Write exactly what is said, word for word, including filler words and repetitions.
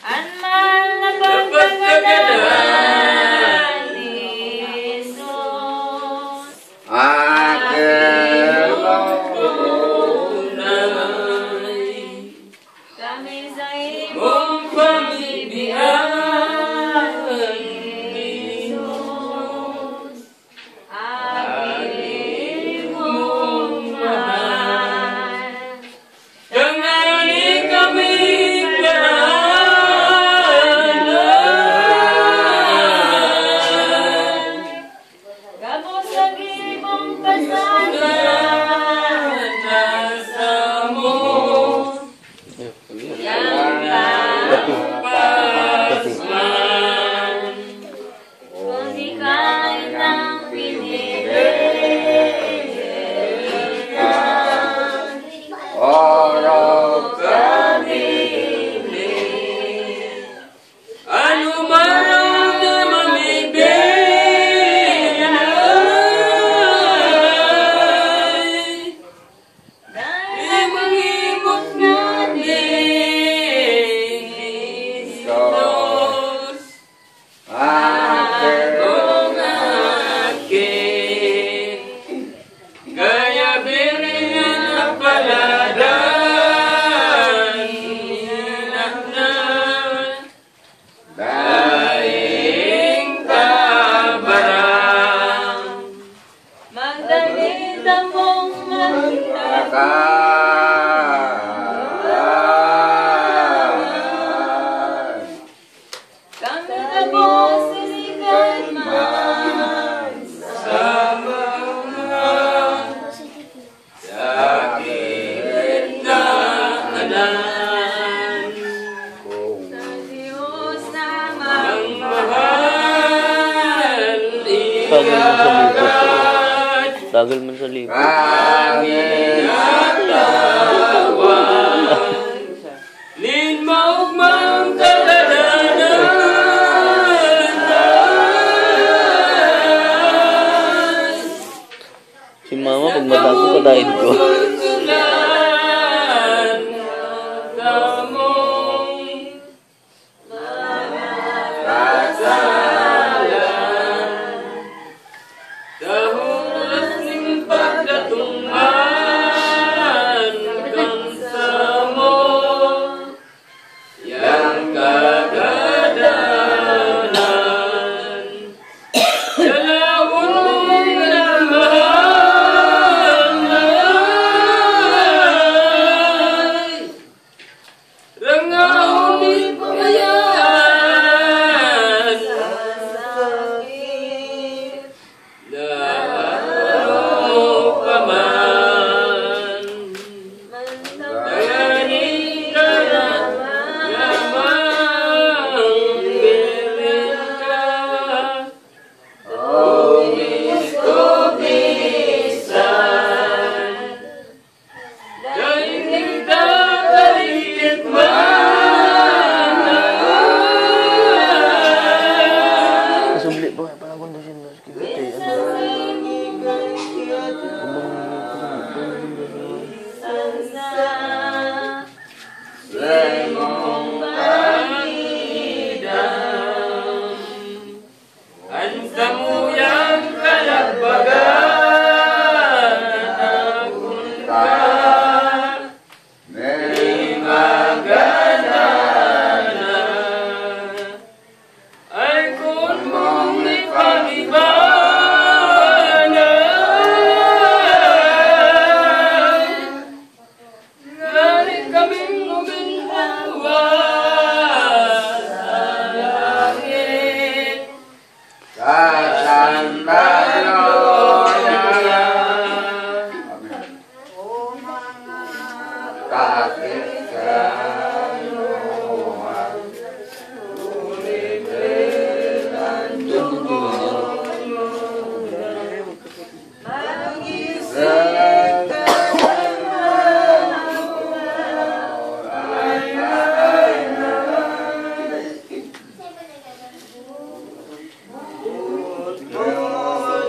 An mahal na pagkagadan ni Jesus. Kami sa imong pamibian, Jesus. Agin mong mahal. Tanganing kami parahanan. Gabos sa gibong kasalanan. Nasa mo. Yan ang pasman. Kundi kain ang pinili ka, orog ka bibili. Ano man ang namamibili, dai manghimot ngani, Jesus. Ako nga aki, kaya biri na paladan, na, na, daing kabarang. Magdangit ang mong mga Kami na po sinigan man sa mga sakit na anan. Sa Diyos na magmahal. Tagal man sa libot. Tagal man sa libot. Kami natawa. Nin maugmang kagadanan. Si mama, pag matago, patayin ko. Kamong mga kasalan. Dahulas nin pagkatuman kan samo, yang kagadanan. Dalawon mo na mahal. Rangahon mi pamayan sa sakit. Naano pa man. Tanganing ka na lamang, bibili ka. O Cristo, bisan Dai kita kalikit man. Nasubli pa kaya pala kung dasin na sa kikitay, ano? Abang, sa imong pagidam. An samuyang kalagbagan, akon ka, may magana na. Ay, kun mong ipagibanan, ngani kaming guminhawa sa langit. Sa Santa Gloria. Amen. Takit sa Lord.